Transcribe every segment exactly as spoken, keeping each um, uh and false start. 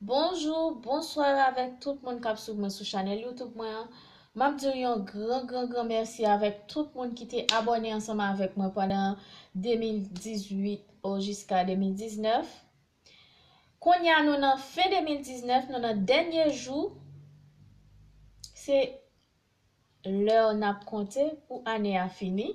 Bonjou, bonswa avèk tout moun k ap swiv mwen sou chanèl YouTube mwen an. M ap di w yon gran, gran, gran mèsi avèk tout moun ki te abòne ansanm avèk mwen pandan de mil dizuit o jiska de mil diznèf. Kounye a nou nan fen de mil diznèf, nou nan dènye jou. Se lè n ap konte pou ane a fini.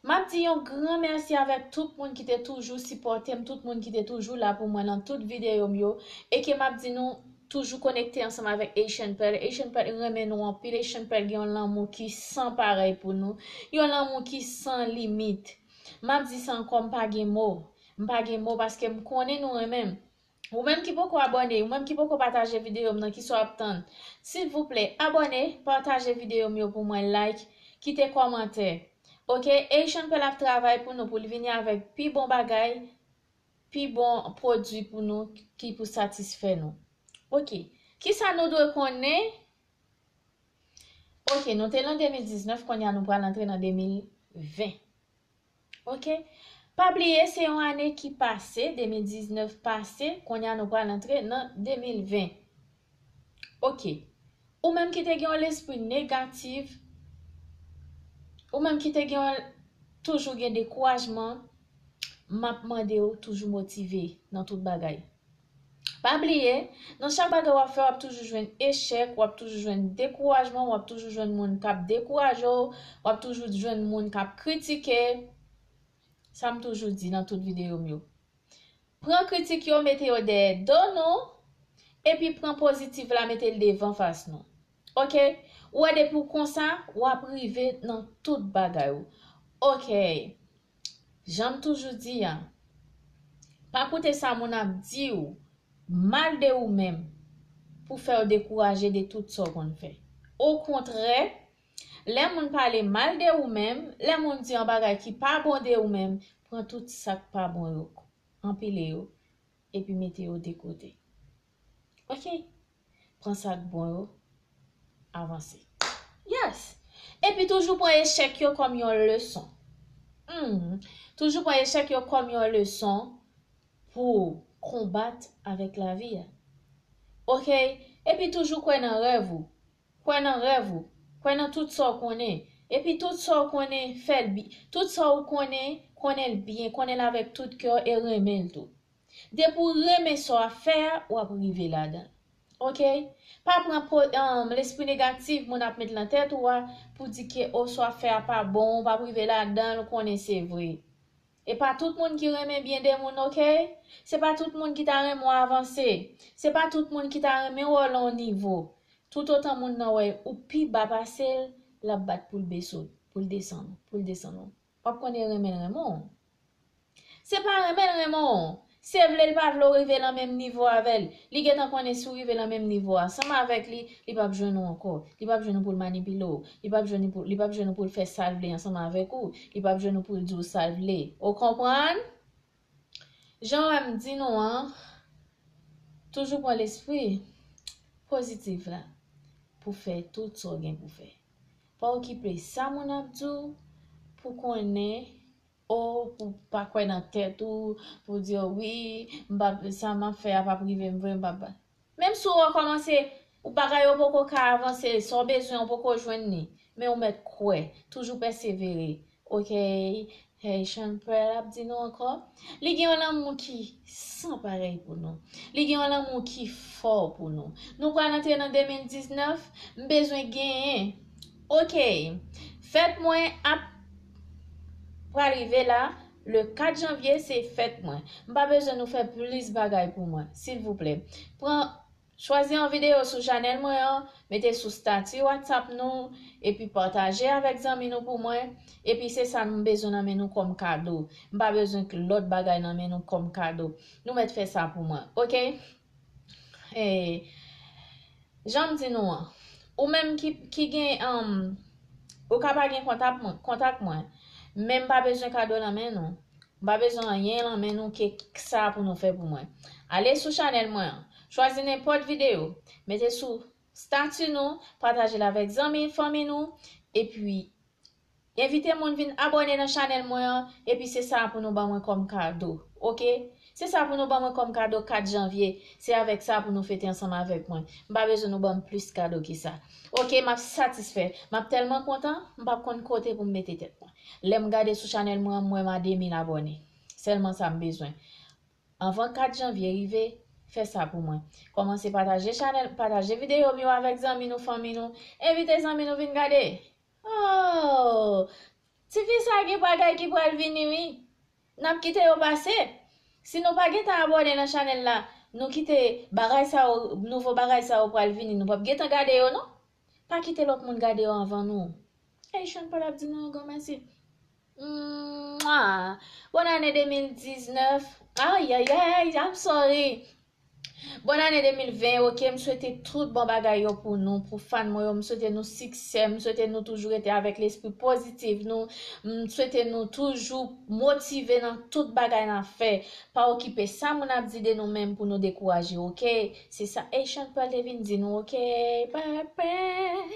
M ap di yon gran mèsi avèk tout moun ki te toujou sipòte m, tout moun ki te toujou la pou mwen nan tout videyo m yo, e ke m ap di nou toujou konekte ansanm avèk Haitian Pearl. Haitian Pearl renmen nou anpil, Haitian Pearl gen yon lanmou ki san parèy pou nou, yon lanmou ki san limit. M ap di sa ankò, m pa gen mo. M pa gen mo paske m konnen nou renmen m. Ou menm ki poko abòne, ou menm ki poko pataje videyo m nan, kisa w ap tann? Silvouplè, abòne, pataje videyo m yo pou mwen, like, kite kòmantè. Oke, Haitian Pearl ap travay pou nou, pou l vini avèk pi bon bagay, pi bon pwodui pou nou, ki pou satisfè nou. Oke, kisa nou dwe konnen? Oke, nou te nan de mil diznèf, kounye a nou pral antre nan de mil ven. Oke? Pa bliye, se yon ane ki pase, de mil diznèf pase, kounye a nou pral antre nan de mil ven. Oke. Ou menm ki te gen yon lespri negatif, ou menm ki te gen yon, toujou gen dekourajman, m ap mande w toujou motive nan tout bagay. Pa bliye, nan chak bagay w ap fè, w ap toujou jwenn echèk, w ap toujou jwenn dekourajman, w ap toujou jwenn moun k ap dekouraje w, w ap toujou jwenn moun k ap kritike. Sa m toujou di nan tout videyo m yo. Pran kritik yo, mete yo dèyè do nou, epi pran pozitif la, mete l devan fas nou. Oke? Ou wè, depi w konsa, w ap rive nan tout bagay ou. Oke. Jan m toujou di a, pa koute sa moun ap di w mal de ou menm pou fè w dekouraje de tout sa w konn fè. Okontrè, lè moun pale mal de ou menm, lè moun di yon bagay ki pa bon de ou menm, pran tout sa k pa bon yo, anpile yo, epi mete yo de kote. Oke? Pran sa k bon yo, avanse. Yes! Epi toujou pran echèk yo kòm yon leson. Hmm. Toujou pran echèk yo kòm yon leson pou konbat avèk lavi a. Oke? Epi toujou kwè nan rèv ou. Kwè nan rèv ou. Kwè nan tout sa w konnen. Epi tout sa w konnen, fè l bi-, tout sa w konnen, konnen l byen, konnen l avèk tout kè w e renmen l tou. Depi w renmen sa w ap fè a, w ap rive ladan l. Oke? Pa pran po-, um, lespri negatif moun ap met nan tèt ou a pou di ke, o, sa w ap fè a pa bon, w p ap rive ladan l, ou konnen se vre. E pa tout moun ki renmen byen de moun, oke? Se pa tout moun ki ta renmen w avanse. Se pa tout moun ki ta renmen w wè w lan yon nivo. Toutotan moun nan wè ou pi ba pase l, l ap bat pou l beso-, pou l desann, pou l desann ou. W ap konnen renmen l renmen w. Se pa renmen l renmen w. Se vle l pa vle w rive lan menm nivo avè l. Li gentan konnen si w rive lan menm nivo a, ansanm avèk li, li p ap jwenn ou ankò. Li p ap jwenn ou pou l manipile w. Li p ap jwenn ou pou, li p ap jwenn ou pou l fè sa l vle ansanm avèk ou. Li p ap jwenn ou pou l di w sa l vle. Ou konprann? Jan w wè m di nou an, toujou pran lespri pozitif la pou fè tout sa w gen pou fè. Pa okipe sa moun ap di w pou konnen, o, pou pa kwè nan tèt ou, pou di, o, wi, m p ap, sa m ap fè a p ap rive m vre, m p ap. Menm si w rekòmanse, ou bagay yo poko ka avanse, sa w bezwen, ou poko jwenn li. Men ou mèt kwè, toujou pèsevere. Oke? Haitian Pearl ap di nou ankò. Li gen yon lanmou ki san parèy pou nou. Li gen yon lanmou ki fò pou nou. Nou pral antre nan de mil diznèf, m bezwen genyen. Oke. Fèt mwen ap pral rive la. Le kat janvye, se fèt mwen. M pa bezwen nou fè plis bagay pou mwen, silvouplè. Pran Chwazi yon videyo sou chanèl mwen an, mete sou stati WhatsApp nou, epi pataje avèk zanmi nou pou mwen. Epi se sa m bezwen nan men nou kòm kado. M pa bezwen k-, lòt bagay nan men nou kòm kado. Nou mèt fè sa pou mwen, oke? E, jan m di nou an, ou menm ki, ki gen, um, ou ka pa gen kontak mwen, kontak mwen, men m pa bezwen kado nan men nou. M pa bezwen anyen lan men nou ke sa pou nou fè pou mwen. Ale sou chanèl mwen an. Chwazi nenpòt videyo. Mete sou stati nou, pataje l avèk zanmi, fanmi nou, epi envite moun vin abòne nan chanèl mwen an, epi se sa pou nou ban mwen kòm kado. Oke? Se sa pou nou ban mwen kòm kado kat janvye. Se avèk sa pou nou fete ansanm avèk mwen. M pa bezwen nou ban m plis kado ke sa. Oke, m ap satisfè. M ap tèlman kontan, m p ap konn kote pou m mete tèt mwen. Lè m gade sou chanèl mwen an, m wè m a de mil abòne. Sèlman sa m bezwen. Anvan kat janvye rive, fè sa pou mwen. Kòmanse pataje chanèl, pataje videyo m yo avèk zanmi nou, fanmi nou. Envite zanmi nou vin gade. Oh! Tifi sa gen bagay ki pral vini, wi. N ap kite yo pase. Si nou pa gentan abòne nan chanèl la, nou kite bagay sa yo, nouvo bagay sa yo pral vini, nou p ap gentan gade yo, non. Pa kite lòt moun gade yo anvan nou. Haitian Pearl ap di nou yon gran mèsi. Mwah! Bòn ane de mil diznèf. Ay, ay, ay, I'm sorry. Bòn ane de mil ven, oke, m swete tout bon bagay yo pou nou, pou fan mwen yo, m swete nou siksè, m swete nou toujou rete avèk lespri pozitif nou, m swete nou toujou motive nan tout bagay n ap fè. Pa okipe sa moun ap di de nou menm pou nou dekouraje, oke? Se sa Haitian Pearl te vin di nou, oke? Bye bye.